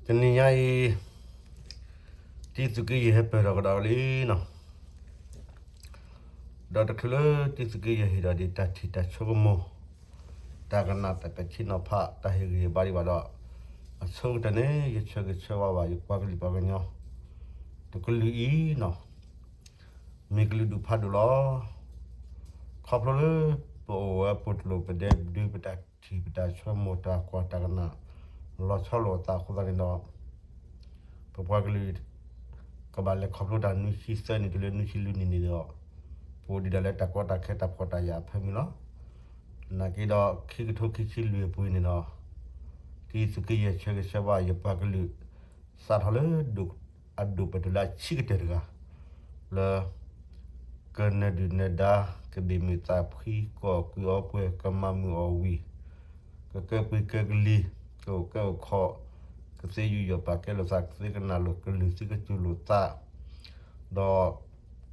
တနံၤညါအံၤ တံသုးက့ယဲၢ်ဟဲပၢၢ်ထီၣ်ကဒီးလံနီၤ, ဒီးတချုးလၢတံသုးက့ယဲၢ်ဟ့ၣ်ဒီးဒံးတၢ်ထံၣ်တၢ်ဆိကမိၣ်, တၢ်ကနၣ်တၢ်ပဲာ်ထံနီၤဖး တၢ်ဟ့ၣ်ဂံၢ်ဟ့ၣ်ဘါဒံးဘၣ်ဒီး, အဆိကတၢၢ်န့ၣ် ယဆၢဂ့ၤဆၢဝါဘၣ်ယပှၤကလုာ်ပှၤကညီ တကလုာ်အံၤနီၤ, မ့ၢ်ကလုာ်ဒူၣ်ဖးဒိၣ်လီၤ. ခီဖျိလၢ ပအိၣ်ဝဲပိာ်ကျိာ်ပဒဲဒု ပတၢ်ထံၣ်ပတၢ်ဆိကမိၣ် တၢ်ကွၢ်တၢ်ကနၣ် လီၤဆီလိာ်အသးအဃိသတးန့ၣ်ဒီး ပပှၤကလုာ် ကဘၣ်လဲၤခီဖျိတၢ်နွံဆံသၢနံၣ်တုၤလၢနွံဆံလွံၢ်နံၣ်န့ၣ်ဒီး ပအိၣ်ဒံးဒၣ်လၢတၢ်ကီတၢ်ခဲတၢ်ဖှီၣ်တၢ်ယာ်အဖၢမုၢ်လီၤ. နာ်က့ဒီး ခံကထိခံဆံလွံၢ်အပူၤန့ၣ်ဒီး တံသုးက့ယဲၢ်ဆၢဂ့ၤဆၢဝါယပှၤကလုာ် စးထီၣ်လၢ အဒိၣ်ပှဲၤတုၤလၢအဆံးကတၢၢ်တဂၤ လၢ ကနၢၤဒုၣ်နၢၤဒါ ကဘ့ၣ်မုၢ်သးဖှံ ကအီၣ်ကုးအီပှဲၤ ကမၤမုာ်အီၣ်ဝံၣ် ကကဲပှ့ၤကဲကလံၤ ကအိၣ်ကဲအိၣ်ခီၣ် ကသ့ယူးယီၣ်ပာ်ကဲလိာ်သး ကသ့ကနၣ်လိာ်ကလုၢ် သ့ကစူၢ်လိာ်သး ဒီး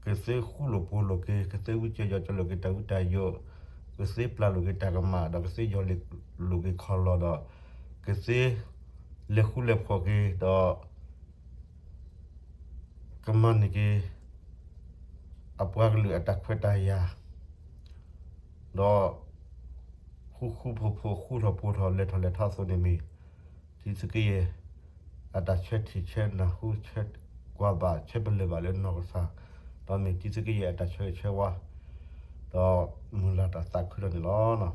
ကသ့ဃူလိာ်ဖိးလိာ်က့ၤ ကသ့ဝံစၢၤယီၤစၢၤလိာ်က့ၤတၢ်ဝံတၢ်ယိး ကသ့ပျၢ်လိာ်က့ၤတၢ်ကမၣ် ဒီးကသ့ယီၤလ့ၤလိာ်က့ၤခီၣ်လီၢ်ဒီး ကသ့ လဲၤဃူလဲၤဖိးက့ၤဒီး ကမၤန့ၢ်က့ၤ အပှၤကလုာ်အတၢ်ခွဲးတၢ်ယာ် ဒီး ဃူဃူဖိးဖိး ဃူထီၣ်ဖိးထီၣ် လဲၤထီၣ်လဲၤထီအသိးန့ၣ်မ့ၢ် တံသုးက့ယဲၢ် အတၢ်ဆၢထံၣ်ဆၢနၢ်ဟူဆၢကွၢ်ဘၣ်ဆၢပလၢၢ်ဘၣ်လၢနီၢ်ကစၢ် ဒီးမ့ၢ်တံသုးက့ယဲၢ်အတၢ်ဆၢဂ့ၤဆၢဝါ ဒီးမုၢ်လၢ်တၢ်သးခုထီၣ်န့ၣ်လီ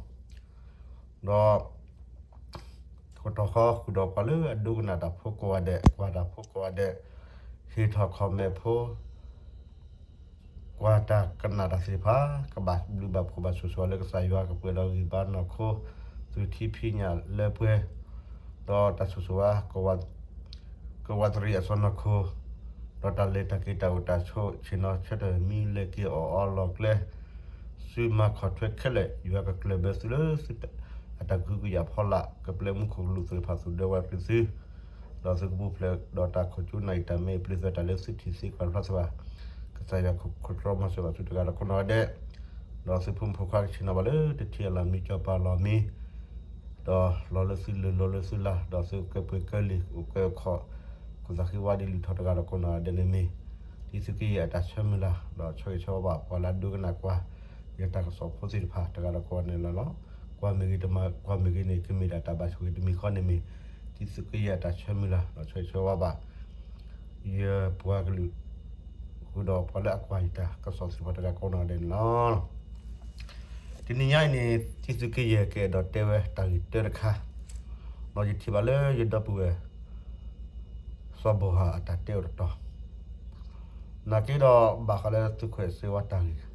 ၤ. ဒီး ကတီၢ်ဃီဃုာ်ဒီးပှၤလၢအဒိကနၣ်တၢ်ဖိကိးဂၤဒဲး ကွၢ်တၢ်ဖိကိးဂၤဒဲး ဟ့ၣ်ထီၣ် comment ဖိ ကွၢ်တၢ်ကနၣ်တၢ်သ့ၣ်တဖၣ် ကဘၣ်ဘျုးဘၣ်ဖှိၣ်ဘၣ်ဆိၣ်ဂ့ၤဆိၣ်ဝါလၢကစၢ်ယွၤကပှဲၤဒီးဂံၢ်ဘါနီၢ်ခိ သုးထံဖံးညၣ်လၢပှဲၤ ဒီးတၢ်ဆိၣ်ဂ့ၤဆိၣ်ဝါ ကဝးတရံးအစီၢ်နီၤခိၣ် ဒီးတၢ်လဲၤတၢ်က့ၤတၢ်အိၣ်တၢ်ဆိး ဆ့ၣ်နီၤဆၢထၢၣ်မံလၢက့ၤအီၣ်အီလီၢ်ကျဲ သုမၤခီၣ်ထွဲခဲလၢာ် ယွၤကကျၢၢ်ဘၢသုလၢသု အတၢ်ကဟုကယာ်ဖီလာ် ကပျဲမူခိၣ်ကလူးသ့ၣ်တဖၣ်သူၣ်ဒၢဝးတရံးသု ဒီးသုကပူၤဖျဲးဒီးတၢ်ခိၣ်ကၠူနၢ်အံၤတၢ်မ့ၢ်ပျံၤသၢတၢ်လၢသုထံၣ်သ့ကွၢ်ဖျါသ့ဘၣ် ကစၢ်ယွၤခိၣ်တြီမၤစၢၤဘၣ်သုတဂၤဒီးကိးနီၢ်ဂၤဒဲး ဒီးသုဖိမုၣ်ဖိခွါကဆ့ၣ်နီၤဘၣ်လၢတထံၣ်အလီၢ်မံကၠီၤပၤလီၢ်မံ ဒီးလီၤလၢသုလၢၢ်လီၤလၢသုလါ ဒီးသုကဲပှ့ၤကဲလံာ်အိၣ်ကဲအခီၣ် ခိၣ်သးဃံဝါဒံးလုၢ်ထီၣ်တဂၤဒီးကိးနီၢ်ဂၤဒဲးန့ၣ်မ့ၢ် တံသုးက့ယဲၢ်အတၢ်ဆၢမုၢ်လၢ် ဒီးဆၢဂ့ၤဆၢဝါဘၣ်ပှၤလၢအဒိကနၣ်ကွၢ် ယတၢ်ကစီၣ်ဖိသ့ၣ်တဖၣ်တဂၤဒီးကိးဂၤဒဲးန့ၣ်လီၤ. ကွၢ်မ့ၢ်ဂ့ၤတမၤကွၢ်မ့ၢ်ဂ့ၤန့ၣ် ကမ့ၢ်ဒၣ်တၢ်ဘၣ်ဆိၣ်ဂ့ၤတမံၤဃီန့ၣ်မ့ၢ် တံသုးက့ယဲၢ်အတၢ်ဆၢမုၢ်လၢ် ဒီးဆၢဂ့ၤဆၢဝါဘၣ် ယပှၤကလုာ် ဃုာ်ဒီးပှၤလၢအကွၢ်ယတၢ်ကစီၣ်သ့ၣ်တဖၣ်တဂၤကိးနီၢ်ဂၤဒဲးန့ၣ်လီၤ. တနံၤညါအံၤန့ၣ် တံသုးက့ယဲၢ်ကအဲၣ်ဒိးတဲဝဲတၢ်ဂ့ၢ်တၢတခါ ဒီးယထံၣ်ဘၣ်လၢယဒီပုၢ်ဝဲၢ် စီၤဘိၣ်ဟၣ်အတၢ်တဲအိၣ်တတီၤ နာ်က့ဒီးဘၣ်ဃးလၢသုးခိၣ်အဲၣ်စ့ဝါတၢ်ဂ့ၢ်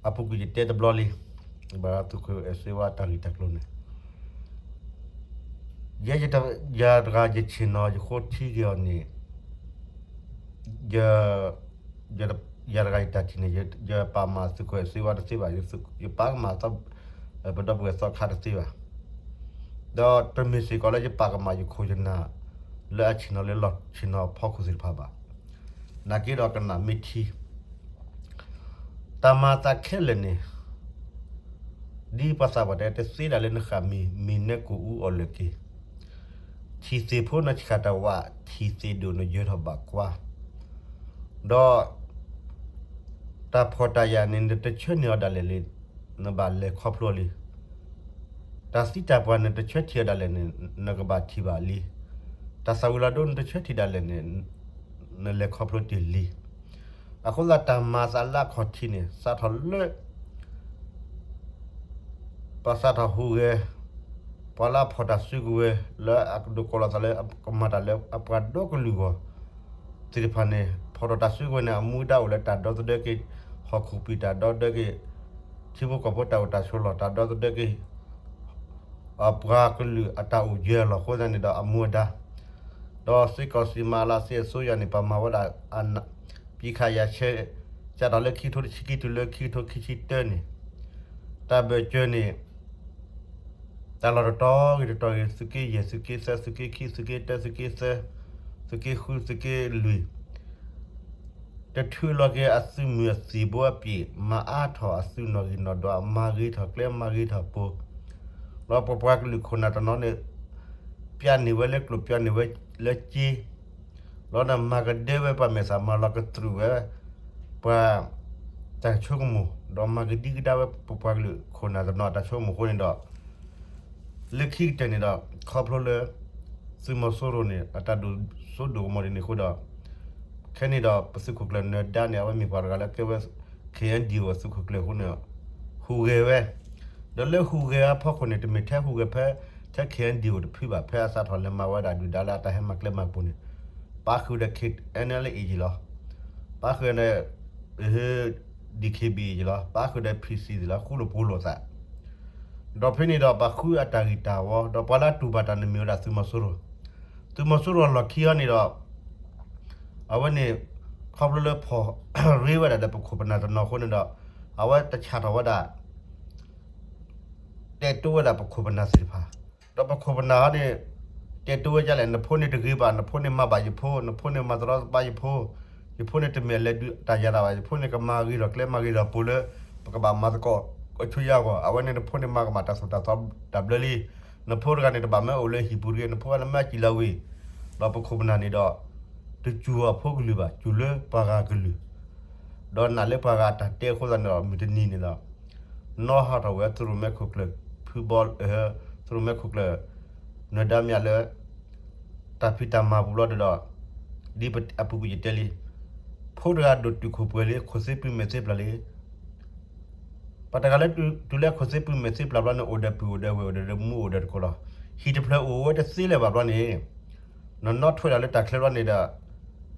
အပူၤကွံာ်ယတဲတဘျီလံ ဘၣ်ဃးသုးခိၣ်အဲၣ်စ့ဝါတၢ်ဂ့ၢ်တၢ်ကျိၤန့ၣ် ယဲယတဂၤယဆ့ၣ်နီၤယဃိထံက့ၤအီၤန့ၣ် ယ ယၤတဂၤယတၢ်ထံၣ်န့ၣ် ယပာ်မၤသုးခိၣ်အဲၣ်စ့ဝါတသ့ဘၣ်, ယပာ်ကမၣ် ပဒီပုၢ်ဝဲၢ်သီခါတသ့ဘၣ်. ဒီးတမ့ၢ်စ့ၢ်ကီးလၢယပာ်ကမၣ်ယခိၣ်ယနၢ် လၢအဆ့ၣ်နီၤလၢလီၢ်ဆ့ၣ်နီၤဖီခိၣ်သ့ၣ်တဖၣ်ဘၣ်. နာ်က့ဒီးကနၣ်မ့ၢ်ထံ တၢ်မၤအသးခဲလၢာ်န့ၣ် ဒ်ပှၤသးပှၢ်တဲ တသ့ဒၣ်လၢနဃၣ်မံၤ မ့ၢ်နၢကိၣ်အူအီၣ်လၢာ်က့ၤ, ထံၣ်သ့ၣ်ဖိနဆှၣ်တၢ်ဝး ထံၣ်သ့ၣ်ဒိၣ်နယၢၤထီၣ်ဘၣ်ကွၢ်, ဒီး တၢ်ဖှီၣ်တၢ်ယာ်န့ၣ် နတဆၢန့ၢ်အီၤဒၣ်လဲာ်လံ, နဘၣ်လဲၤခီဖျိလံ. တၢ်သံတၢ်ပှၢ်နတဆၢထံၣ်အီၤဒၣ်လဲာ်န့ၣ် နကဘၣ်ထံၣ်ဘၣ်လံ. တၢ်သၣ်ဝံၤလီၤဒိနတဆၢထံၣ်ဒၣ်လဲာ်န့ၣ် နလဲၤခီဖျိတ့ၢ်လံ. အဃိသတးတၢ်မၤသးလၢအခီၣ်ထံးန့ၣ် စးထီၣ်လၢ ပှၤစးထီၣ်ဟူးဂဲၤ, ပှၤလၢအဖီၣ်တၢ်စုကဝဲၤ လၢအကဒိးကိးလီၤသးလၢကမၤတၢ်လၢအပှၤဒီကလုာ်အဂီၢ် သ့ၣ်တဖၣ်န့ၣ် ဖီၣ်ထီၣ်တၢ်စုကဝဲၤန့ၣ် အမူဒါအိၣ်လၢတၢ်ဒီသဒၢက့ၤ ဟီၣ်ခိၣ်ပံၤတၢ်ဒီသဒၢက့ၤ ထံဖိကီၢ်ဖိတၢ်အိၣ်တၢ်ဆိးလီၢ် တၢ်ဒီသဒၢက့ၤ အပှၤကလုာ်အတၢ်အိၣ်ယၢၤလီၤ. အဃိသတးန့ၣ်ဒီးအမူအဒါ ဒီးစ့ၢ်ကီးစံးမၤလၢစ့ၢ်အစိုးရန့ၣ် ပမၤဝဲဒၣ် ပံခါယၤဆဲ စးထီၣ်လၢခံကထိတဆံခံတုၤလၢခံကထိခံဆံတၢန့ၣ် တၢ်ဘၢၣ်စၢၤန့ၣ် တၢ်လီၢ်တတီၤဂ့ၤတတီၤဂ့ၤ သုးက့ယဲၢ် သုးက့သၢ သုးက့ခံ သုးက့တၢ သုးက့သၢ သုးက့ဃု သုးက့လွံၢ် တထုးလီၤက့ၤအသုးမုၢ်အသံၣ်ဘိအပျံၤ မၤအါထီၣ်အသုးနီၣ်ဂံၢ်နီၣ်ဒွး မၤဂ့ၤထီၣ်ကျဲ မၤဂ့ၤထီၣ်ပိၤ ဒီးပပှၤကလုာ်ခိၣ်နၢ်တနီၤန့ၣ် ပျၢန့ၢ်ဝဲလၢကျိာ် ပျၢန့ၢ်ဝဲလၢစ့, ဒီးနမၤကဒဲဝဲပှၤမဲာ်သၣ် မၤလီၤကတြူာ်ဝဲ ပှၤတၢ်ဆိကမိၣ် ဒီးမၤကဒံကဒါဝဲပပှၤကလုာ်ခိၣ်နၢ်တနီၤအတၢ်ဆိကမိၣ်အဃိန့ၣ်ဒီး လၢခံကတၢၢ်န့ၣ်ဒီး ခီဖျိလၢ သုးမီၤစိရိၤန့ၣ် အတၢ်ဒိၣ်စိဒိၣ်ကမီၤဒ်န့ၣ်အဃိဒီး ခဲန့ၣ်ဒီး ပသုးခိၣ်ကျၢၢ်နၢၤဒါန့ၣ် အဝဲမ့ၢ်ပှၤတဂၤလၢကဲဝဲ ခ့ၣ်အဲၣ်ယူၣ် အသုးခိၣ်ကျၢၢ်အဃိန့ၣ် ဟူးဂဲၤဝဲ, ဒီးလၢဟူးဂဲၤအဖီခိၣ်န့ၣ် တမ့ၢ်ထဲဟူးဂဲၤဖဲ ထဲ ခ့ၣ်အဲၣ်ယူၣ် တဖုဘၣ် ဖဲအစးထီၣ်လဲၤမၤဝဲဒၣ်ဒုၣ်ဒါလၢအတၢ်ဟဲမၤကျဲမၤပူၤန့ၣ် ပာ်ဃုာ်ဒီး ခ့ၣ်အဲၣ်ယူၣ် အံၤလီၤ, ပာ်ဃုာ်ဒီး ဒီး ခ့ၣ်ဘံၣ် အံၤလီၤ, ပာ်ဃုာ်ဒီး ဖံၣ်စံၣ် အံၤလီၤ, ဃူလိာ်ဖိးလိာ်သး ဒီးဖဲန့ၣ်ဒီး ပာ်ဃုာ်အတၢ်ဂံၢ်တၢ်ဝီ ဒီးပှၤလၢအတူၢ်ဘၣ်တၢ်န့ၣ်မ့ၢ်ဝဲဒၣ်သုးမီၤစိရိၤ, သုးမီၤစိရိၤလီၢ်ခံအံၤန့ၣ်ဒီး အဝဲန့ၣ် ခီဖျိလၢဖီၣ်ရ့ဝဲဒၣ်ဒီးပခိၣ်ပနၢ်တနီၤအဃိန့ၣ်ဒီး အဝဲတဆၣ်ထီၣ်ဝဲဒၣ် တဲာ်တိဝဲဒၣ်ပခိၣ်ပနၢ်သ့ၣ်တဖၣ်, ဒီးပခိၣ်ပနၢ်ဟီန့ၣ် တဲာ်တိဝဲဒ်လဲၣ်, နဖိန့ၣ်တဂ့ၤဘၣ်, နဖိန့ၣ်မၤဘၣ်ယဖိ, နဖိန့ၣ်မၤတရီတပါယဖိ, ယဖိန့ၣ်တမ့ၢ်အလဲၤဒုးတၢ်ယၤတၢ်ဘၣ်, ယဖိန့ၣ်ကမၤဂ့ၤထီၣ်ကျဲမၤဂ့ၤထီၣ်ပူၤလၢ ပကဘၣ်မၤသကိးအဆူယါအဂီၢ်, အဝဲန့ၣ်နဖိန့ၣ်မၤကမၣ်တၢ်သိၣ်တၢ်သီတၢ်ဘျၢလံ, နဖိတဂၤန့ၣ်တဘၣ်မၢအိၣ်လၢဟံၣ်ပူၤတဂ့ၤ, နဖိဂၤန့ၣ်မၢစံၣ်လီၤဝံၤ, ဒီးပခိၣ်ပနၢ်န့ၣ်ဒီး တစူၢ်အဖိကလုာ်ဘၣ်, စူၢ်လၢပှၤဂၤကလုာ် ဒီးနာ်လၢပှၤဂၤအတၢ်တဲအဃိသတးန့ၣ်ဒီး မုၢ်တနံၤန့ၣ်ဒီး နီၢ်ဟးထီၣ်ဝဲသုးရိၣ်မဲခိၣ်ကျၢၢ် ဖုဘီ သုးရိၣ်မဲခိၣ်ကျၢၢ် နၢၤဒါမၠးလၢ တၢ်ဖံးတၢ်မၤပူၤဘျီဒီး ဒ်အပူၤကွံာ်ယတဲလံ, ဖိတဂၤဒိၣ်တုာ်ခိၣ်ပှဲၤလံ ခိၣ်သ့ပုၢ်မဲာ်သ့ပျၢ်လံ, ပှၤတဂၤလၢတုၤလၢခိၣ်သ့ပုၢ်မဲာ်သ့ပျၢ်ဘျီန့ၣ် အိၣ်ဒီးပုၢ်အိၣ်ဒီးဝဲၢ်အိၣ်ဒီးမူအိၣ်ဒီးတကိးလီၤ. ဟံၣ်တဖျၢၣ်အိၣ်ဝဲတသ့လၢၤဘၣ်ဘျီန့ၣ် နနီၣ်ထွဲဒၣ်လၢတၢ်ချၢဘျီန့ၣ်ဒီး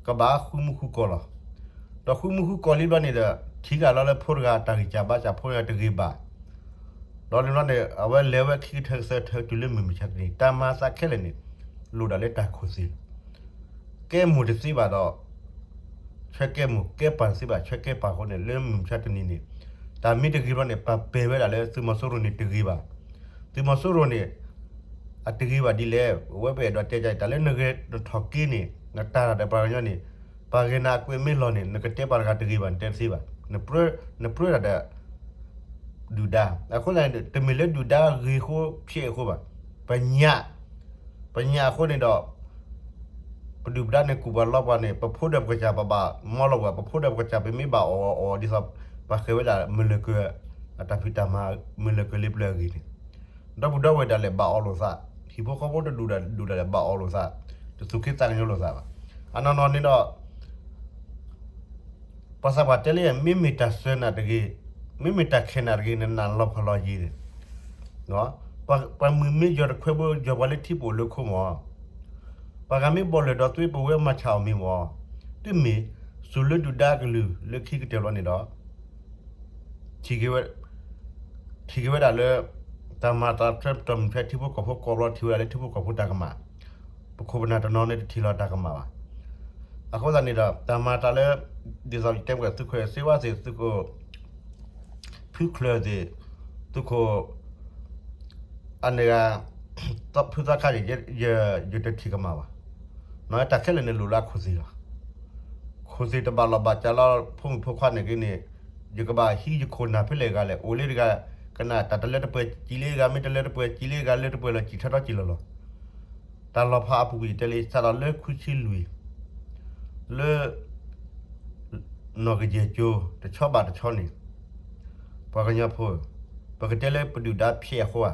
ကဘၣ်ဃုမူဃုကီၢ်လီၤ. ဒီးဃုမူဃုကီၢ်လံဘျီန့ၣ်ဒီး ထံၣ်က့ၤလီၤလၢဖိတဂၤတၢ်ဂံၢ်စၢ်ဘါစၢ် ဖိတဂၤတဂ့ၤဘၣ်, ဒီးန့ၣ်ဘျီန့ၣ် အဝဲလဲၤဝဲခံကထၢကသၢထၢတုၤလၢမုၢ်မဆါတနံၤ တၢ်မၤသးခဲလၢာ်န့ၣ် လိၣ်ဒၣ်လၢတၢ်ခိၣ်သ့ၣ် ကဲမိၢ်တသ့ဘၣ်ဒီး ဆၢကဲမိၢ်, ကဲပၢ်တသ့ဘၣ် ဆၢကဲပၢ်အဃိန့ၣ် လၢမုၢ်မဆါတနံၤန့ၣ် တၢ်မ့ၢ်တဂ့ၤဘျီန့ၣ် ပာ်ပဲာ်ဝဲဒၣ်လၢသုးမီၤစိရိၤန့ၣ်တဂ့ၤဘၣ်. သုးမီၤစိရိၤန့ၣ် အတဂ့ၤဘၣ်ဒ်လဲၣ်, အဝဲပအဲၣ်ဒိးတဲဒ်အံၤ တၢ်လၢနဂဲၤနထီၣ်က့ၤန့ၣ် နတၢ်တၢ်ဒီးပှၤကညီန့ၣ် ပှၤဂဲၤနၤအကွဲးမ့ၢ်လီၤန့ၣ် နကတဲပှၤတဂၤတဂ့ၤဘၣ် နတဲတသ့ဘၣ်, နပြၢတၢ်ဒီး ဒုၣ်ဒါ, အဃိသတးန့ၣ် တမ့ၢ်လၢဒုၣ်ဒါဂ့ၤအဃိဖျဲးအဃိဘၣ်. ပညၣ်, ပညၣ်အဃိန့ၣ်ဒီး ပဒုၣ်ပဒါန့ၣ် ကူၣ်ပှၤလီပှၤန့ၣ် ပဖိဒီးပကစၢ်ပဘၣ်မီလီၤပှၤ, ပဖိဒီးပကစၢ်ပမ့ၢ်ဘၣ်အီၣ်အီၣ်ဒ်သိး ပှၤဃဲၤဝဲဒၣ်မုၢ်လၢၤကၢၤ အတၢ်ဖံးတၢ်မၤ မုၢ်လၢၤကၢၤလၢပျၢၤအဂ့ၢ်န့ၣ် ဒီပုၢ်ဒီဝဲၢ်ဒၣ်လဲာ်ဘၣ်အီၣ်လိာ်သး, ဟံၣ်ဖိဃီဖိတဒူၣ်ဒၣ်လဲာ်ဘၣ်အီၣ်လိာ်သး, တသူၣ်က့သးကညီၤလိာ်သးဘၣ်. အနီၢ်နီၢ်န့ၣ်ဒီး ပှၤသးပှၢ်တဲလၢ မ့မ့ၢ်တၢ်စၢၤနၤတဂ့ၤ, မ့မ့ၢ်တၢ်ခဲးနၤတဂ့ၤ နနာ်လီၤဖးလီၤယံၤန့ၣ်, ပှၤမုၢ်မ့ၢ်ယီၤတခွဲဘိ ယီၤပှၤလၢထံပအိၣ်လၢခိမၢ်, ပှၤဂၤမ့ၢ်ဘီၣ်လၢာ်ဒီးသွ့ပဝဲမၤဆးအီၤမ့ၢ်မၢ်, တမ့ၢ် စူၢ်လၢဒုၣ်ဒါကလုာ်လၢခံကတၢၢ်ဘျီန့ၣ်ဒီး ထံၣ်က့ၤဝဲ ထံၣ်က့ၤဝဲဒၣ်လၢ တၢ်မၤတၢ်တၢ်မုၢ်ထွဲထံဖိကီၢ်ဖိကီၢ်ဘျီ ထံၣ်ဝဲဒၣ်လၢထံဖိကီၢ်ဖိတၢ်ကမၣ်, ပခိၣ်ပနၢ်တနီၤန့ၣ်တထံၣ်လီၤတၢ်ကမၣ်ဘၣ်. အဃိသတးန့ၣ်ဒီး တၢ်မၤတၢ်လၢ ဒ်သိးယတဲမ့ၢ်သုးခိၣ်စ့ဝါသ့ၣ် သုးခိၣ် ဖုချၢၣ်သ့ၣ် သုးခိၣ် အန့ၣ်ဂၤ ဖုသီခါန့ၣ် ယတထံၣ်ကမၣ်ဘၣ်. တၢ်ခဲလၢာ်န့ၣ်လိၣ်လၢအခိၣ်သ့ၣ်လီၤ. ခိၣ်သ့ၣ်တဘၣ်လီၢ်ဘၣ်စးလၢဖိမုၣ်ဖိခွါန့ၣ်က့န့ၣ် ယကဘၣ်ဟံးယခိၣ်နၢ်ဖဲလဲၣ်ဂၤလဲၣ်, အိၣ်လၢတဂၤ ကနၣ်တၢ်တလၢတပှဲၤစံးလၢဂၤ မ့ၢ်တလၢတပှဲၤစံးလၢဂၤ လၢတပှဲၤလီၤစံးထီထီစံးလီၤလီၤ. တၢ်လီၤဖးအပူၤကွံာ်ယတဲလံ စးထီၣ်လၢခွံဆံလွံၢ် လၢ နီၢ်ကယဲၢ်ကၠိ တဆီဘၣ်တဆီန့ၣ် ပှၤကညီဖိ ပကတဲလၢပဒုၣ်ဒါဖျဲးအဃိဧါ,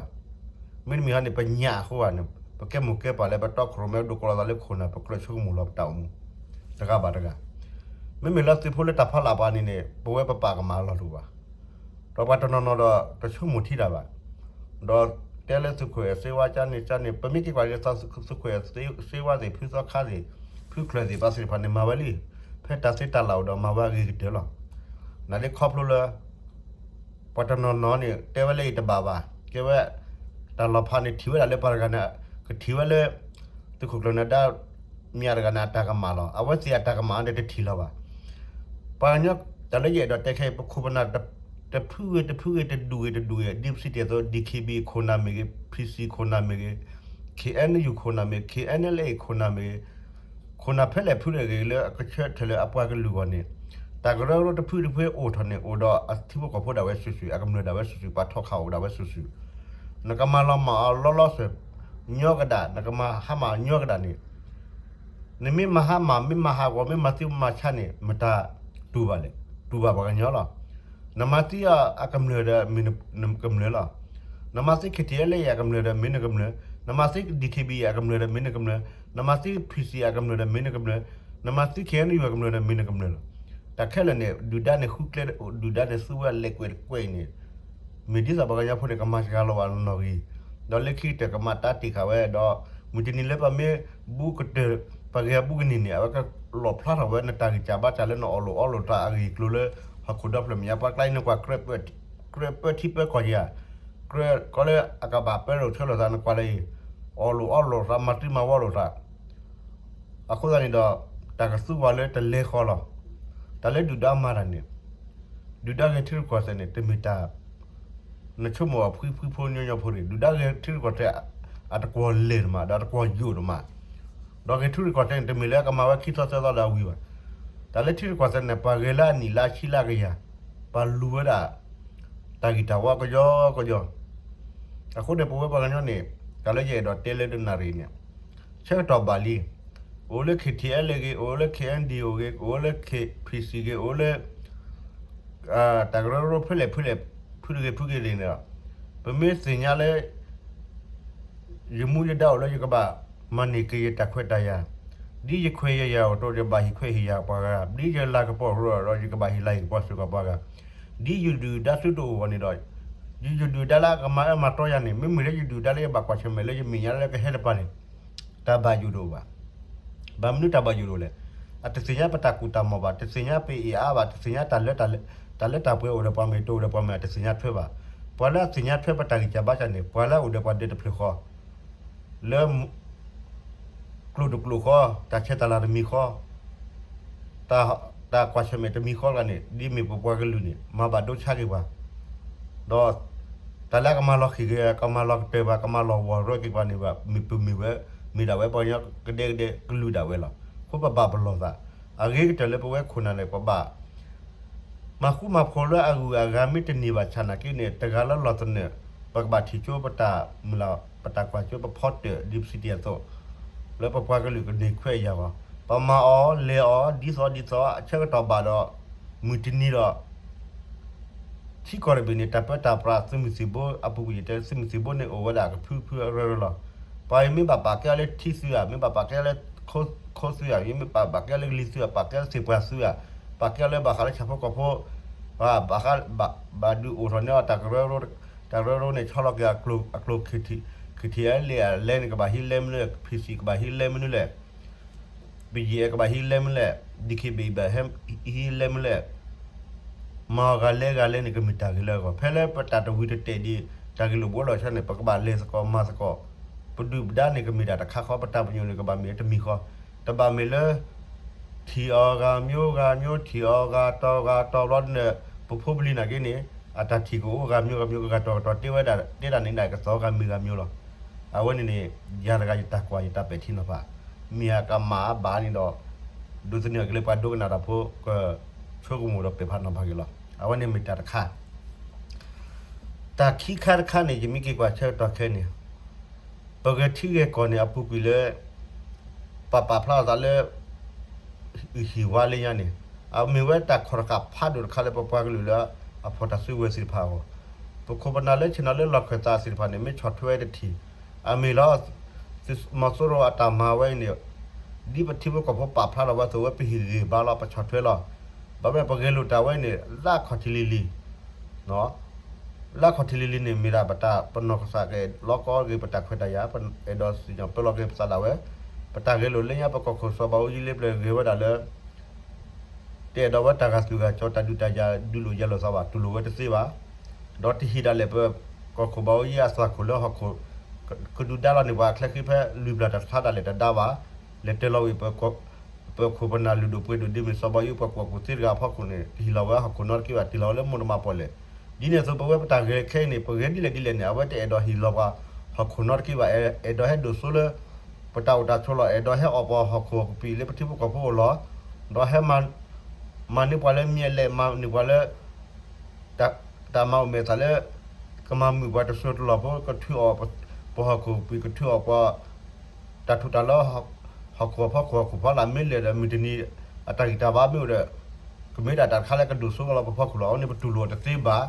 မ့တမ့ၢ်ဟီန့ၣ် ပညၣ်အဃိဧါန့ၣ် ပကဲမိၢ်ကဲပၢ်လၢပတီခိၣ်ရိၣ်မဲဒိးကီးလိာ်သးလၢခိၣ်နၢ် ပကြၢးဆိကမိၣ်လီၤပတၢ်အိၣ်မူ တဂၤဘၣ်တဂၤ. မ့မ့ၢ်လၢသုးဖိလၢတၢ်ဖီလာ်ပှၤန့ၣ်န့ၣ် ပဝဲပပာ်ကမၣ်အလီၢ်တအိၣ်ဘၣ်. ဒီးပှၤတနီၤနီၤဒီး တဆိကမိၣ်ထံတၢ်ဘၣ်. ဒီးတဲလၢသုးခိၣ်အဲၣ်စ့ဝါကၠါန့ၣ်ကၠါန့ၣ် ပမ့ၢ်က့ၤကွၢ်က့ၤသး သုးခိၣ်အဲၣ်စ့ဝါသ့ၣ် ဖုသီခါသ့ၣ် ဖုချၢၣ်သ့ၣ် ပှၤသ့ၣ်တဖၣ်န့ၣ် မၤဝဲလံ. ဖဲတၢ်သ့တၢ်လၢ်အိၣ်ဒီးမၤဝဲအဂ့ၤကတၢၢ်လီၤ. နာ်လၢခီဖျိလၢ ပှၤတနီၤနီၤန့ၣ် တဲဝဲလၢအံၤတဘၣ်ဘၣ်. ကဲဝဲ တၢ်လီၤဖးန့ၣ်ထံၣ်ဝဲဒၣ်လၢပှၤတဂၤန့ၣ် ကထံၣ်ဝဲလၢ သုးခိၣ်ကျၢၢ်နၢၤဒါ မၠးတဂၤန့ၣ် အတၢ်ကမၣ်လီၤ. အဝဲသ့ၣ်အတၢ်ကမၣ်န့ၣ်တထံၣ်လီၤဘၣ်. ပှၤကညီ တၢ်လၢယအဲၣ်ဒိးတဲခဲအံၤ ပခိၣ်ပနၢ် တဖုဂ့ၤတဖုဂ့ၤ တဒူၣ်ဂ့ၤတဒူၣ်ဂ့ၤ ဒ်ပစံးတ့ၢ်အသိး DKB ခိၣ်နၢ်မ့ၢ်ဂ့ၤ PC ခိၣ်နၢ်မ့ၢ်ဂ့ၤ KNU ခိၣ်နၢ်မ့ၢ်ဂ့ၤ KNLA ခိၣ်နၢ်မ့ၢ်ဂ့ၤ ခိၣ်နၢ်ဖဲလဲၣ်ဖုလဲၣ်ဂ့ၤ လၢအကဆၢထၢၣ်လၢအပှၤကလုာ်အဂီၢ်န့ၣ် တၢ်ကရၢကရိတဖုတဖုအိၣ်ထီၣ်န့ၣ် အိၣ်ဒီးအထံဖိကီၢ်ဖိဒၣ်ဝဲစုာ်စုာ် အကမျၢၢ်ဒၣ်ဝဲစုာ်စုာ် ပှၤထီၣ်ခးအိၣ်ဒၣ်ဝဲစုာ်စုာ် နကမၤလီၤမၢ်အီၤလီၤလီၤဆဲး ညီကဒၣ် နကမၤဟါမၢ်ညီကဒၣ်န့ၣ် နမ့ၢ်မၤဟါမၢ် မ့ၢ်မၤဟးဂီၤ မ့ၢ်မၤသံမၤဆါန့ၣ် မတၤတူၢ်ဘၣ်လဲၣ်, တူၢ်ဘၣ်ပှၤကညီလီၤ. နမၤသံအကမျၢၢ်ဒီးမ့ၢ်နကမျၢၢ်လီၤ. နမၤသံ ခ့ထံအဲလ့ အကမျၢၢ်ဒီးမ့ၢ်နကမျၢၢ်, နမၤသံ ဒံၣ်ခ့ဘံ အကမျၢၢ်ဒီးမ့ၢ်နကမျၢၢ်, နမၤသံ ဖံစံ အကမျၢၢ်ဒီးမ့ၢ်နကမျၢၢ်, နမၤသံ ခ့အဲနယူၢ် အကမျၢၢ်ဒီးမ့ၢ်နကမျၢၢ်လီၤ. တၢ်ခဲလၢာ်န့ၣ် ဒုၣ်ဒါန့ၣ်ဃုကျဲ ဒုၣ်ဒါန့ၣ်သူဝဲအလဲၤကွဲးတကွဲးအံၤန့ၣ် မ့ၢ်ဒ်သိးပှၤကညီဖိန့ၣ် ကမၤစှၤလီၤဘၣ်နီၢ်နီၢ်ဂ့ၤ, ဒီးလၢခံကတၢၢ် ကမၤတၢ်တ့ၢ်ဃာ်ဝဲဒီး မုၢ်တနံၤလၢပမ့ၢ်ဘူးကတၢၢ် ပှၤဂ့ၤအဘူးကန့ၢ်န့ၣ် အဝဲကလီၣ်ဖျါထီၣ်ဝဲနတၢ်ဂံၢ်စၢ်ဘါစၢ်လၢနအီၣ်လိာ်အီလိာ်တၢ်အဂ့ၢ်အကျိၤလၢ ဟီၣ်ခိၣ်ဒီဖျၢၣ်မဲာ်ညါ ပှၤကျါအံၤ နကွၢ် ကြၢးပၢထံပၢကီၢ်ယၤ, ကြၢးကီလၢအကဘၣ်ပၢလိာ်ဆၢလိာ်သး နကွၢ်လၢအံၤ အီၣ်လိာ်အီလိာ်သး မၤတံၤမၤဝီလိာ်သး အဃိသတးန့ၣ်ဒီး တၢ်ကသူဝဲလၢတလဲဃီလီၤ. တၢ်လၢဒုၣ်ဒါမၤတၢ်န့ၣ် ဒုၣ်ဒါဂဲၤထံရူၢ်ကီၢ်သဲးန့ၣ် တမ့ၢ်တၢ် နဆိကမိၣ်အီၤဖှံဖှံဖိညီညီဖိတဂ့ၤ, ဒုၣ်ဒါဂဲၤထံရူၢ်ကီၢ်သဲး အတကွီၢ်လဲၢ်တမး ဒီးအတကွီၢ်ယိာ်တမး, ဒီးဂဲၤထံရူၢ်ကီၢ်သဲးန့ၣ် တမ့ၢ်လၢအကမၤဝဲခံသီသၢသီဒီးအဝံၤဘၣ်. တၢ်လၢထံရူၢ်ကီၢ်သဲးန့ၣ် ပှၤဂဲၤလၢအနံၣ်လၢအဆံလၢအကယၤ, ပှၤလူၤဝဲဒၣ် တၢ်ဂ့ၢ်တၢ်ဝီကယီကယီ အဃိန့ၣ် ပဝဲပှၤကညီန့ၣ် တၢ်လၢယအဲၣ်ဒိးတဲလၢတနၣ်ရံၣ်န့ၣ် ဆၢကတီၢ်ဘၣ်လံ, အိၣ်လၢ ခ့ထံအဲလ့ ဂ့ၤ, အိၣ်လၢ ခ့အဲဒံ အိၣ်ဂ့ၤ, အိၣ်လၢ ခ့ဖံစံ ဂ့ၤ, အိၣ်လၢ တၢ်ကရၢကရိဖဲလဲၣ်ဖဲလဲၣ် ဖုတဂ့ၤဖုဂ့ၤန့ၣ်ဒီး ပမ့ၢ်သ့ၣ်ညါလၢ ယမူယဒါအိၣ်လၢယကဘၣ်မၤန့ၢ်က့ၤယတၢ်ခွဲးတၢ်ယာ်, ဒ်ယခွဲးယယာ်အိၣ်ဒီး ယဘၣ်ဟ့ၣ်ခွဲးဟ့ၣ်ယာ်ပှၤဂၤ, ဒ်ယလၤကပီၤအိၣ်ဒီး ယကဘၣ်ဟ့ၣ်လၤဟ့ၣ်ကပီၤစ့ၢ်ကီးပှၤဂၤ, ဒ်ယဒုၣ်ဒါသုတအိၣ်ဘၣ်န့ၣ်ဒီး ယဒုၣ်ဒါလၢအကမၤအၢမၤတီယၤန့ၣ် မ့မ့ၢ်လၢယဒုၣ်ဒါလၢယဘၣ်ကွၢ်ဆၢၣ်မဲာ်လၢယမဲာ်ညါလၢကဟဲတပၤန့ၣ် တၢ်ဘၣ်ယိၣ်တအိၣ်ဘၣ်. ဘၣ်မနုၤတၢ်ဘၣ်ယိၣ်တအိၣ်လဲၣ်. အတသ့ၣ်ညါပတၢ်ကူၣ်တၢ်မီၢ်ဘၣ်, တသ့ၣ်ညါပအ့ၣ်အါဘၣ်, တသ့ၣ်ညါတၢ်လၢ တၢ်လၢတၢ်ပှဲၤအိၣ်ဒီးပှၤမ့ၢ်တအိၣ်ဒီးပှၤမ့ၢ် အတသ့ၣ်ညါထွဲဘၣ်. ပှၤလၢအသ့ၣ်ညါထွဲပတၢ်ဂံၢ်စၢ်ဘါစၢ်န့ၣ် ပှၤလၢအအိၣ်ဒီးပှၤဒဲတဖျၢၣ်ဃီ လၢ ကျိာ်တကျိာ်ဃီ, တၢ်ဆဲးတၢ်လၤတမံၤဃီ, တၢ်ကွၢ်ဆၢၣ်မဲာ်တမံၤဃီတဂၤန့ၣ် ဒ်မ့ၢ်ပပှၤကလုာ်န့ၣ် မၤဘၣ်ဒိဆါက့ၤပှၤ, ဒီး တၢ်လၢအကမၤလီၤဃံၤက့ၤ ကမၤလီၤကတၢၢ်ပှၤ ကမၤလီၤဝီၤရၢက့ၤပှၤန့ၣ် မ့ၢ်ပမ့ၢ်ဝဲ မ့ၢ်ဒၣ်ဝဲပှၤကညီကဒဲကဒဲကလုာ်ဒၣ်ဝဲလီၤ. အဃိပဘၣ်ပလီၢ်သး အဂ့ၤကတၢၢ်လၢပဝဲခိၣ်နၢ်န့ၣ် ပဘၣ် မၤဃူမၤဖိးလၢအဂုၤအဂၤမ့ၢ်တန့ၢ်ဘၣ်ဆၣ်နာ်က့န့ၣ် တဂၤလၢလီၢ်သနၢၣ် ပကဘၣ်ထံၣ်ကၠိပတၢ်မုၢ်လၢ် ပတၢ်ကွၢ်ကၠိပဖီတၢၣ် ဒ်ပစံးတ့ၢ်အသိး လၢပပှၤကလုာ်ကန့ၢ်ခွဲးယာ်ဂီၢ် ပမၤအီၤလဲၤအီၤ ဒ်သိးဒ်သိး အဆၢကတီၢ်ဘၣ်ဒီး မုၢ်တနံၤဒီး ထံကီၢ်တဘ့ၣ်န့ၣ် တၢ်ပၢတၢ်ပြးသုးမုၢ်သံၣ်ဘိ အပူၤကွံာ်ယတဲ သုးမုၢ်သံၣ်ဘိန့ၣ်အိၣ်ဝဲဒၣ်ကဖုဖုအရၢရၢလီၤ. ပှၤအံၤမ့ၢ်ဘၣ်ပာ်ကဲအီၤလၢထံသုးဧါ, မ့ၢ်ဘၣ်ပာ်ကဲအီၤလၢခိသုးဧါ, မ့ၢ်ဘၣ်ပာ်ကဲအီၤလၢကလံၤသုးဧါ, ပာ်ကဲအီၤလၢသ့ၣ်ပှၢ်သုးဧါ, ပာ်ကဲအီၤလၢဘၣ်ဃးလၢဆၣ်ဖိကီၢ်ဖိ ဘၣ်ဃး ဘၣ်ဒုးအိၣ်ထီၣ်န့ၢ်အီၤတၢ်ကရၢကရိန့ၣ် ဆီလီၤက့ၤအကျိာ် ခ့ထံအဲလ့အလဲန့ၣ် ကဘၣ်ဟံးလဲမနုၤလဲၣ်, ဖံစံၣ်ကဘၣ်ဟံးလဲမနုၤလဲၣ် ပယံာ်အဲကဘၣ်ဟံးလဲမနုၤလဲၣ်, ဒံၣ်ခ့ဘ့ၣ်ဘၣ်ဟံးလဲမနုၤလဲၣ်, မၤအီၤဂၤလဲၤဂၤလဲၤန့ၣ်ကမ့ၢ်တၢ်ဂ့ၤလၢအဂီၢ်, ဖဲလၢပတၢ်တဝံၤတတဲာ်ဒံး တၢ်ဂ့ၢ်လိာ်ဘှီလိာ်ဆၢန့ၣ် ပကဘၣ်လဲၤသကိးမၤသကိး, ပဒုၣ်ပဒါန့ၣ်ကမ့ၢ်ဒၣ်တခါဃီ, ပတၢ်ပညိၣ်န့ၣ်ကဘၣ်မ့ၢ်တမံၤဃီ, တဘၣ်မ့ၢ်လၢ ထံၣ်အီၤဂၤမျိုးဂၤမျိုး ထံၣ်အီၤဂၤတီၤဂၤတီၤဘျီန့ၣ် ပဖိပလံၤနာ်က့န့ၣ် အတၢ်ထံၣ်ကအိၣ်ဂၤမျိုးဂၤမျိုး ကဂၤတီၤကတီၤတဲဝဲဒၣ် တဲတၢ်န့ၣ်ဒၣ်ကသီဂၤမ့ၢ်ဂၤမျိုးလီၤ. အဝဲန့ၣ်န့ၣ် ယၤတဂၤယတၢ်ကွၢ်ယတၢ်ပဲာ်ထံနီၤဖး မ့ၢ်အကမၣ်အဘၣ်န့ၣ်ဒီး ဒိးသန့ၤအီၤက့ၤလၢပှၤဒိကနၣ်တၢ်ဖိ ကဆိကမိၣ်ဒီးပဲာ်ဖးနီၤဖးက့ၤလီၤ. အဝဲန့ၣ်မ့ၢ်တၢ်တခါ တၢ်ခံခါတခါန့ၣ် ယမ့ၢ်က့ၤကွၢ်ဆၢကတီၢ်ခဲအံၤန့ၣ် ပဂဲၤထံဂဲၤကီၢ်န့ၣ် အပူၤကွံာ်လၢ ပပာ်ဖျါလီၤသးလၢ အုၣ်ဟံၣ်ဝါလၢညါန့ၣ် အမ့ၢ်ဝဲတၢ်ခီၣ်တဃာ်ဖးဒိၣ်တခါလၢပပှၤကလုာ်လၢ အဖီၣ်တၢ်စုကဝဲၤသ့ၣ်တဖၣ်အဂီၢ်, ပခိၣ်ပနၢ်လၢဆ့ၣ်နီၤလၢလီၢ်ခၢၣ်သးသ့ၣ်တဖၣ်န့ၣ် မ့ၢ်ဆီၣ်ထွဲဝဲတထံၣ်, အမ့ၢ်လီၤ သုးမီၤစိရိၤအတၢ်မၤဝဲအံၤန့ၣ် ဒ်ပထံဖိကီၢ်ဖိပာ်ဖျါထီၣ်ဝဲအသိးဝဲ ပဟ့ၣ်ဂံၢ်ဘါလီၤ ပဆီၣ်ထွဲလီၤ. ဘၣ်မနုၤပဂဲၤလိာ်တၢ်ဝဲအံၤန့ၣ် လၢအခီၣ်ထံးလံၤလံၤ လၢအခီၣ်ထံးလံၤလံၤန့ၣ် မ့ၢ်ဒၣ်ပတၢ်ပနီၢ်ကစၢ်ကအဲၣ်လီၤကီက့ၤပတၢ်ခွဲးတၢ်ယာ် ပအဲၣ်ဒိးစံၣ်ညီၣ်ပၢလီၤက့ၤပသးဒၣ်ဝဲ, ပတၢ်ဂဲၤလိာ်လၢညါ ပကီၢ်ခိၣ်စီၤဘးအူကၠံလ့ပျၢၤဂ့ၤဝဲဒၣ်လၢ တအဲၣ်ဒိးဝဲတၢ်ဂာ်သူၣ်ဂာ်ကၠီ တၢ်ဒုးတၢ်ယၤဒုးလိာ်ယၤလိာ်သးဘၣ် တူၢ်လိာ်ဝဲတသ့ဘၣ်. ဒီးတဟ့ၣ်ဒၣ်လဲာ်ပကီၢ်ခိၣ်ဘးအူကၠံအသွၣ်ခိၣ်လၢဟီၣ်ခိၣ် ကဒုးဒါလီၤန့ၢ်ပှၤအချၢဃံဖဲလွံၢ်ဘျၢ်တဆါဒၣ်လဲာ်တဒါဘၣ်. လဲၤတဲလီၤဝံၤ ပခိၣ်ပနၢ်လုၢ်ဒိၣ်ပှ့ၤဒိၣ်ဒ်မ့ၢ်စီၤဘးအူကၠံပှၤကွီၢ်ကူၣ်သ့တဂၤအဖီခိၣ်န့ၣ် တဟ့ၣ်လီၤဝဲဟီၣ်ခိၣ်နီတက့ၢ်ဘၣ် တဟ့ၣ်လီၤဝဲလၢမိၢ်တမါပီၣ်လဲၣ်. ဒ်န့ၣ်အသိးပဝဲပတၢ်ဂဲၤခဲအံၤန့ၣ် ပဂဲၤဒ်လဲၣ်ဒ်လဲၣ်န့ၣ် အဝဲတအဲၣ်ဒိးဟ့ၣ်လီၤပှၤဟီၣ်ခိၣ်နီတက့ၢ်ဘၣ် အဲၣ်ဒိးဟဲဒိၣ်စိလၢ ပတၢ်အိၣ်တၢ်ဆိးလီၤ အဲၣ်ဒိးဟဲအီၣ်ပှၤဟီၣ်ခိၣ်ကပံာ်လၢပထံဖိကီၢ်ဖိအအိၣ်လီၤ. ဒီးဟဲ မၤန့ၢ်ပှၤလၢမ့ၢ်အလဲၣ် မၤန့ၢ်ပှၤလၢ တၢ်မၤအိၣ်မဲာ်သးလၢ ကမၤမုာ်ပှၤတစိၤတလီၢ်ဖိ ကထုးအီၣ် ပဟီၣ်ခိၣ်ပှံၤကထုးအီၤပှၤ တၢ်ထူးတၢ်လီၤ ဟီၣ်ခိၣ်အဖီခိၣ် ဟီၣ်ခိၣ်ဖီလာ်မ့ၢ်လဲၣ်ဒီး မုၢ်တနံၤ အတၢ်ဂံၢ်တၢ်ဘါမ့ၢ်အိၣ်ဒီး ကမ့ၢ်ဒၣ်တၢ်တခါလၢကဒိၣ်စိလီၤပဖီခိၣ်လီၤ. အဝဲန့ၣ်ပတူၢ်လိာ်အီၤတသ့ဘၣ်.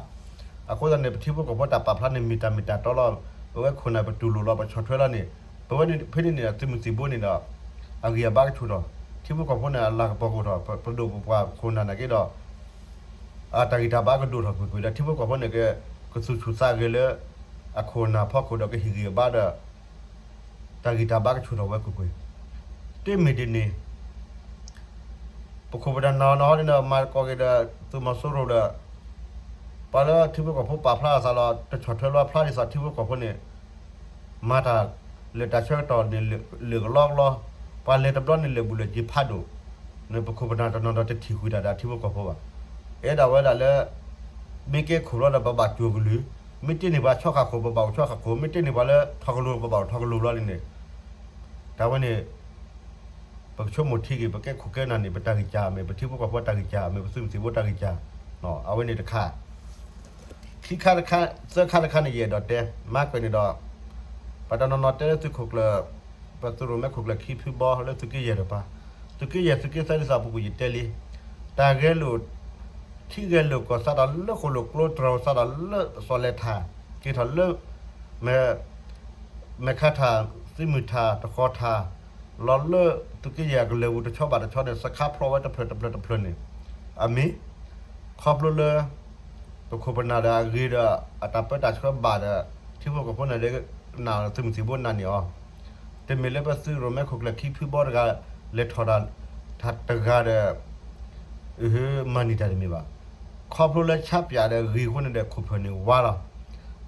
အဃိသတးန့ၣ် ပထံဖိကီၢ်ဖိတၢ်ပာ်ဖျါန့ၣ် မ့ၢ်တၢ်မ့ၢ်တၢ်တီလီၤ. ပဝဲခိၣ်နၢ်ပတူၢ်လိာ်လီၤ ပဆီၣ်ထွဲလီၤန့ၣ် ပဝဲဖဲန့ၣ်န့ၣ် သုးမုၢ်သံၣ်ဘိန့ၣ်ဒီး အဂံၢ်အဘါကဆူၣ်ထီၣ်, ထံဖိကီၢ်ဖိန့ၣ် အလၤကပီၤကအိၣ်ထီၣ်, ပဒိၣ်ပပှၢ်ခိၣ်နၢ်နာ်က့ဒီး အတၢ်ဂံၢ်တၢ်ဘါကဒိၣ်ထီၣ်ကွ့ၢ်ကွ့ၢ်ဒီး ထံဖိကီၢ်ဖိန့ၣ်က ကသူၣ်ဆူၣ်သးဂဲၤလၢ အခိၣ်အနၢ်ဖီခိၣ်ဒီးကဟ့ၣ်ဂံၢ်အဘါဒီး တၢ်ဂံၢ်တၢ်ဘါကဆူၣ်ထီၣ်ဝဲကွ့ၢ်ကွ့ၢ်. တမ့ၢ်ဒ်န့ၣ် ပခိၣ်ပနၢ်နီၢ်နီၢ်န့ၣ်ဒီး မၤသကိးက့ၤဒီး သုးမီၤစိရိၤဒီး ပှၤလၢထံဖိကီၢ်ဖိပာ်ဖျါအသးလီၤ တဆီၣ်ထွဲလီၤဖျါဒ်သိးထံဖိကီၢ်ဖိန့ၣ် မၤတၢ်လၢတၢ်ဆၢကတီၢ်န့ၣ် လၢာ်ကလီကလီ, ပှၤလဲၤတဘျီန့ၣ်လဲၤဘူးလၢာ်က့ၤဖးဒိၣ်, န့ၣ်ပခိၣ်ပနၢ်တနီၤဒီးတထံၣ်ဃုာ်တၢ်ဒီးထံဖိကီၢ်ဖိဘၣ်. အဲၣ်ဒိးဝဲဒၣ်လၢ မ့ၢ်ကဲခိၣ်ဘျီဒီးပဘၣ်ကၠိၤကလုၢ်, မ့ၢ်တ့ၢ်န့ၢ်ပှၤဆီၣ်ဃာ်ခိၣ် ပဘၣ်အိၣ်ဆီၣ်ဃာ်ခိၣ်, မ့ၢ်တ့ၢ်န့ၢ်ပှၤလၢထီကလိၤ ပဘၣ်အိၣ်ထီကလိၤဘျီလံန့ၣ် တၢ်ဝဲန့ၣ် ပကဆိကမိၣ်ထံက့ၤ ပကဲခိၣ်ကဲနၢ်န့ၣ် ပတၢ်ဂံၢ်စၢ်မ့ၢ် ပထံဖိကီၢ်ဖိတၢ်ဂံၢ်စၢ်မ့ၢ် ပသုးမုၢ်သံၣ်ဘိတၢ်ဂံၢ်စၢ်, အဝဲန့ၣ်တခါ ခံခါတခါ သၢခါတခါန့ၣ် ယအဲၣ်ဒိးတဲ မၤကွဲးန့ၣ်ဒီး ပှၤတနီၤနီၤတဲလၢသုးခိၣ်ကျၢၢ် ပသုးရိၣ်မဲခိၣ်ကျၢၢ်ခံဖုဘီလၢသုးက့ယဲၢ်တပၤ, သုးက့ယဲၢ်သုးက့သၢဒ်သိးအပူၤကွံာ်ယတဲလံ, တၢ်ဂဲၤလိာ် ထံဂဲၤလိာ်ကီၢ်စးထီၣ်လၢဃိာ်လိာ်ကျိ တြီၤစးထီၣ်လၢစီၤလဲၤထၣ် က့ၤထီၣ်လၢ မဲ မဲခါထၣ် သံမုၢ်ထၣ် တဃီၤထၣ် လီၤလၢသုးက့ယဲၢ်အကလၢၤပူၤတဆီဘၣ်တဆီန့ၣ် စခါဖျိဝဲတဖျၢၣ်တဖျၢၣ်တဖျၢၣ်န့ၣ် အမ့ၢ် ခီဖျိလၢ ပခိၣ်ပနၢ်ဒီးအဂ့ၤဒီး အတၢ်ပၢတၢ်ဆှၢဘၣ်ဒီး ထံဖိကီၢ်ဖိန့ၣ်လၢ နၢ်သုးမုၢ်သံၣ်ဘိနၢ်န့ၢ်အီၤ, တမ့ၢ်လၢပသုးရိၣ်မဲခိၣ်ကျၢၢ်ခံဖုဘီတဂၤ လဲၤထီၣ်တၢ် တဂၤဒီး မၤန့ၢ်တၢ်တမ့ၢ်ဘၣ်. ခီဖျိလၢဆါပၠးဒီးဂ့ၤအဃိန့ၣ်ဒီး ခိၣ်ဖၢၣ်န့ၣ်ဝါလီၤ.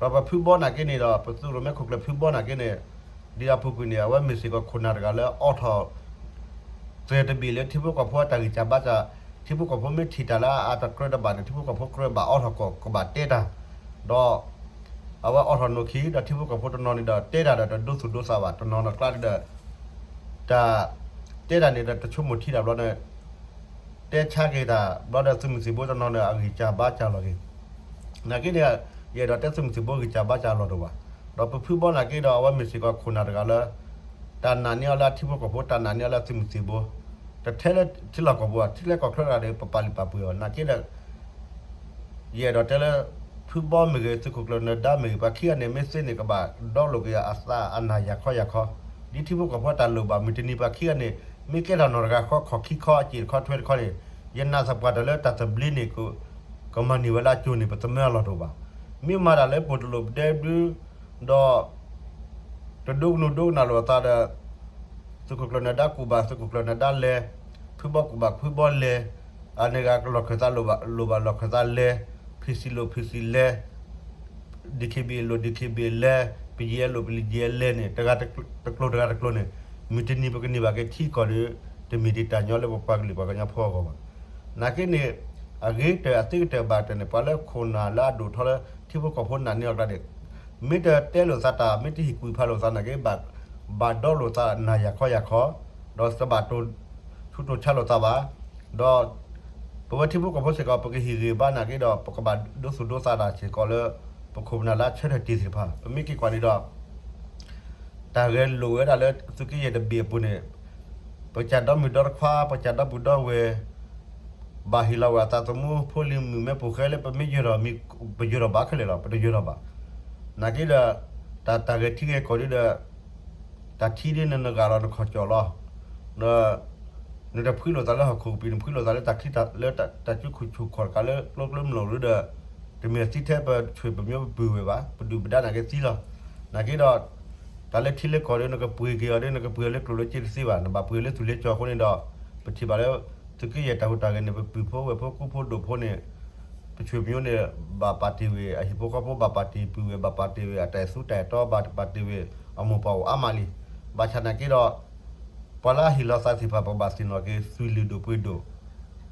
ဒီးပဖုဘီနာ်က့န့ၣ်ဒီး ပသုးရိၣ်မဲခိၣ်ကျၢၢ်ဖုဘီနာ်က့န့ၣ် ဒ်အပူၤကွံာ်န့ၣ် အဝဲမ့ၢ်စ့ၢ်ကီးခိၣ်နၢ်တဂၤလၢအိးထီၣ် သဲးတဘ့ၣ်လၢထံဖိကီၢ်ဖိအတၢ်ဂံၢ်စၢ်ဘါစၢ်, ထံဖိကီၢ်ဖိမ့ၢ်ထံၣ်တၢ်လၢအတကြၢးတဘၣ်န့ၣ် ထံဖိကီၢ်ဖိကြၢးဘၣ်အိးထီၣ်ကီး ကဘၣ်တဲတၢ်, ဒီး အဝဲအိးထီၣ်နီၢ်ခံဒီးထံဖိကီၢ်ဖိတနီၤန့ၣ်ဒီး တဲတၢ်ဒီးတဒိသူၣ်ဒိသးဘၣ် တနီၤနီၤကျါဒီး တၢ် တဲတၢ်န့ၣ်ဒီးတဆိကမိၣ်ထံတၢ်ဘျီန့ၣ် တဲဆါက့ၤတၢ်ဘျီဒီးသုးမုၢ်သံၣ်ဘိတနီၤန့ၣ် အဂံၢ်စၢ်ဘါစၢ်လီၤက့ၤ နာ်က့န့ၣ် ယအဲၣ်ဒိးတဲသုးမုၢ်သံၣ်ဘိဂံၢ်စၢ်ဘါစၢ်လီၤတအိၣ်ဘၣ်. ဒီးပဖုဘီနာ်က့ဒီး အဝဲမ့ၢ်စ့ၢ်ကီးခိၣ်နၢ်တဂၤလၢ တၢ်နာ်န့ၢ်အီၤလၢအထံဖိကီၢ်ဖိ တၢ်နာ်န့ၢ်အီၤလၢသုးမုၢ်သံၣ်ဘိ, တထဲလၢထံလီၢ်ကီၢ်ပူၤဘၣ် ထံလၢကီၢ်ချၢတဂၤဒီး ပပာ်လုၢ်ပာ်ပှ့ၤအီၤ နာ်က့ဒီး ယအဲၣ်ဒိးတဲလၢ ဖုဘီမ့ၢ်ဂ့ၤ သုးခိၣ်ကျၢၢ်နၢၤဒါမ့ၢ်ဂ့ၤ ပှၤခံဂၤန့ၣ် မ့ၢ်သ့န့ၣ် ကဘၣ်ဒီလိာ်က့ၤအသးအနၢ်ယၤခီယၤခီ, ဒ်ထံဖိကီၢ်ဖိတၢ်လိၣ်ဘၣ် မုၢ်တနံၤပှၤခံဂၤန့ၣ် မ့ၢ်ကဲထီၣ်နီၢ်တဂၤဃီ ခီၣ်ခံခီ အစ့ၣ်တခီ ထွဲတခီန့ၣ် ယနာ်သပှၢ်တၢၢ်လၢတၢ်သဘျ့န့ၣ် ကမၤန့ၢ်ဝဲလၢအကၠိန့ၣ် ပသမၢအလီၢ်တအိၣ်ဘၣ်. မ့ၢ်မၤတၢ်လၢပှိၢ်တလိၣ်ပဒဲဘျုး ဒီး တဒိကနူၤဒိကနၣ်လိာ်အသးဒီး သုးခိၣ်ကျၢၢ်နၢၤဒါကူၣ်ဘၣ် သုးခိၣ်ကျၢၢ်နၢၤဒါလဲၤ, ဖုဘီကူၣ်ဘၣ်ဖုဘီလဲၤ, အန့ၣ်ဂၤကလီၢ်ခၢၣ်သးလိၣ်ဘၣ် လိၣ်ဘၣ်လီၢ်ခၢၣ်သးလဲၤ, ဖံစံလိၣ်ဖံစံလဲၤ, ဒံၣ်ခ့ဘ့ၣ်လိၣ်ဒံၣ်ခ့ဘ့ၣ်လဲၤ, ပယဲလိၣ်ပယဲလဲၤန့ၣ် တဂၤတကျိၤတဂၤတကျိၤန့ၣ် မုၢ်တနံၤပကန့ၢ်ဘၣ်က့ၤထံကီၢ်ဒီး တမ့ၢ်ဒံးတၢ်ညီလၢပပှၤကလုာ်ပှၤကညီဖိအဂီၢ်ဘၣ်. နာ်က့န့ၣ် အဂ့ၤကတၢၢ်အသ့ကတၢၢ်ဘၣ်ကတၢၢ်န့ၣ် ပှၤလၢခိၣ်နၢ်လၢအဒိၣ်ထီလၢထံဖိကီၢ်ဖိနာ်န့ၢ်အီၤကျါန့ၣ် မ့ၢ်တတဲလိာ်သးတၢ် မ့ၢ်တဟ့ၣ်ကွံာ်ဖးလိာ်သးနာ်က့ ဘၣ်ဒီလိာ်သးနၢ်ယၤခီယၤခီ, ဒီးတဘၣ်တိၢ်ဆူၣ်တိၢ်ဆါလိာ်သးဘၣ်, ဒီး ပဝဲထံဖိကီၢ်ဖိစ့ၢ်ကီး ပကဟ့ၣ်ဂံၢ်ဘါနာ်က့ဒီး ပကဘၣ်ဒိသူၣ်ဒိသးတၢ်စ့ၢ်ကီးလၢ ပခိၣ်ပနၢ်လၢအဆၢထၢၣ်တ့ၢ်သ့ၣ်တဖၣ် ပမ့ၢ်က့ၤကွၢ်န့ၣ်ဒီး တၢ်ဂဲၤလိာ်ဝဲဒၣ်လၢသုးက့ယဲၢ်တဘ့ၣ်အပူၤန့ၣ် ပကစၢ်ဒီမုၢ်ဒီတခွါ ပကစၢ်ဒီပုၢ်ဒီဝဲၢ် ဘၣ်ဟ့ၣ်လီၤဝဲအသးသမူဖိလံၤမုၣ်မဲဖိဃဲလၢပမ့ၢ်ယၢၤထီၣ်မံၤ ပယၢၤထီၣ်ဘၣ်ခဲလၢာ်လီၤ ပတယၢၤထီၣ်ဘၣ်. နာ်က့ဒီး တၢ် တၢ်ဂဲၤထံဂဲၤကီၢ်ဒ်ဒီး တၢ်ထံဒ်နနဂၤလီၤနခီၣ်ကၠီၣ်လီၤ ဒီး နတဖှံလိာ်သးလၢဟီၣ်ခိၣ်ကပံၤ နဖှံလိာ်သးလၢတၢ်စုခူၣ်ဆူၣ်ခီၣ်တကးလၢကျိကျိမုၢ်လိၤဒ်ဒီး တမ့ၢ်သံထဲပဆွေပမျိုးပပုၢ်ဝဲၢ်ဘၣ် ပဒုၣ်ပဒါနာ်က့သံလီၤ. နာ်က့ဒီး တၢ်လၢထံလၢကီၢ်ဒီး နကပှ့ၤက့ၤအီၤဒီး နကပှ့ၤအီၤလၢကျိၣ်လၢစ့တသ့ဘၣ် နဘၣ်ပှ့ၤအီၤလၢသူၣ်လၢကၠီအဃိန့ၣ်ဒီး ပထံၣ်ဘၣ်လၢ သုးက့ယဲၢ်တၢ်ဟူးတၢ်ဂဲၤန့ၣ် ပပုၢ်ဖိဝဲၢ်ဖိကူဖိဒိၣ်ဖိန့ၣ် ပဆွေမျိုးန့ၣ် ဘၣ်ပာ်တ့ၢ်ဝဲ အဟံၣ်ဖိဃီဖိဘၣ်ပာ်တ့ၢ်ပုၢ်ဝဲၢ် ဘၣ်ပာ်တ့ၢ်ဝဲ အတၢ်အဲၣ်သူတၢ်အဲၣ်တီ ဘၣ်ပာ်တ့ၢ်ဝဲ အမိၢ်ပှၢ်အိၣ်အါမးလံ. ဘၣ်ဆၣ်နာ်က့ဒီး ပှၤလၢအဟ့ၣ်လီၤသးသ့ၣ်တဖၣ် ပဘၣ်သ့ၣ်နီၣ်က့ၤ သွံၣ်လုၢ်ဒိၣ်ပှ့ၤဒိၣ်,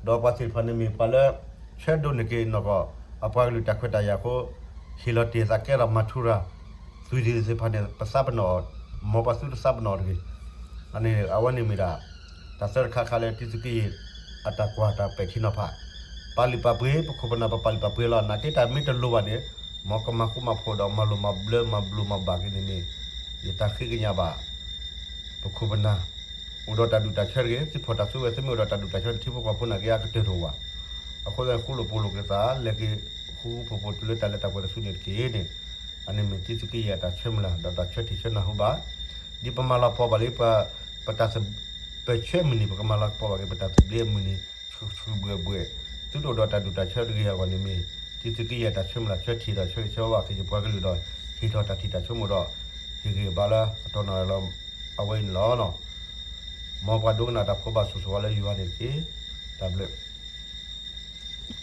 ဒီးပှၤသ့ၣ်တဖၣ်န့ၣ်မ့ၢ်ပှၤလၢ ဆၢဒိးန့ၢ်က့ၤနီၢ်ကီၢ် အပှၤကလုာ်တၢ်ခွဲးတၢ်ယာ်အဃိ ဟ့ၣ်လီၤတ့ၢ်သးကဲထီၣ်မၤထူရၤ သွံၣ်လုၢ်သ့ၣ်တဖၣ်န့ၣ် ပသးပ့ၤနီၣ်အီၤ မ်ပှၤသုတသးပ့ၤနီၣ်တဂ့ၤ. အန့ၣ် အဝဲန့ၣ်မ့ၢ်ဒၣ် တၢ်သၢတခါခါလၢတံသုးက့ယဲၢ် အတၢ်ကွၢ်တၢ်ပဲာ်ထံနီၤဖး, ပာ်လုၢ်ပာ်ပှ့ၤ ပခိၣ်ပနၢ်ပပာ်လုၢ်ပာ်ပှ့ၤလီၤ. နာ်က့တၢ်မ့ၢ်တလိၤဘၣ်န့ၣ် မ်ကမၤဃူမၤဖိးဒီးမၤလိၤမၤဘျၢမၤဘျိးမၤဘၣ်က့ၤန့ၣ်မ့ၢ် ယတၢ်ဃ့ကညးဘၣ် ပခိၣ်ပနၢ် အိၣ်ဒီးတၢ်ဒူၣ်တၢ်ဆၢတဂ့ၤ, သုဖီၣ်တၢ်သူဝဲ သုမ့ၢ်အိၣ်ဒီးတၢ်ဒူၣ်တၢ်ဆၢ ထံဖိကီၢ်ဖိနာ်က့ အကတၢၢ်တအိၣ်ဘၣ်. အဃိသတး ဃူလိာ်ဖိးလိာ်က့ၤသး လဲၤက့ၤဃူဃူဖိးဖိးတုၤလၢတၢ်လၢတၢ်ပှဲၤတစုန့ၣ်တက့ၢ်န့ၣ်, အန့ၣ်မ့ၢ်တံသုးက့ယဲၢ်တၢ်ဆၢမုၢ်လၢ် ဒီးတၢ်ဆၢထံၣ်ဆၢနၢ်ဟူဘၣ်. ဒ်ပမၤလၤကပီၤဘၣ်လၢ ပတၢ်သ ပဆၢမုၢ်နံၤ ပကမၤလၤကပီၤဘၣ်က့ၤ ပတၢ်သဘျ့အမုၢ်နံၤ ဆူၣ်ဆူၣ်ဘှဲၣ်ဘှဲၣ် သုတအိၣ်ဒီးတၢ်ဒူၣ်တၢ်ဆၢတဂ့ၤအဂီၢ်န့ၣ်မ့ၢ် တံသုးက့ယဲၢ်တၢ်ဆၢမုၢ်လၢ် ဆၢထံၣ်ဒီးဆၢဂ့ၤဆၢဝါဘၣ်က့ၤယပှၤကလုာ်ဒီး ဟ့ၣ်ထီၣ်တၢ်ထံၣ်တၢ်ဆိကမိၣ်ဒီး ဟ့ၣ်ဂံၢ်ဘါလၢအတီၢ်နီၣ်လီၤ. အဝဲအံၤန့ၣ်လီၤ. မ်ပှၤဒိကနၣ်တၢ်ဖိဘၣ်ဆိၣ်ဂ့ၤဆိၣ်ဝါလၢယွၤန့ၣ်တက့ၢ်. တၢ်ဘျုး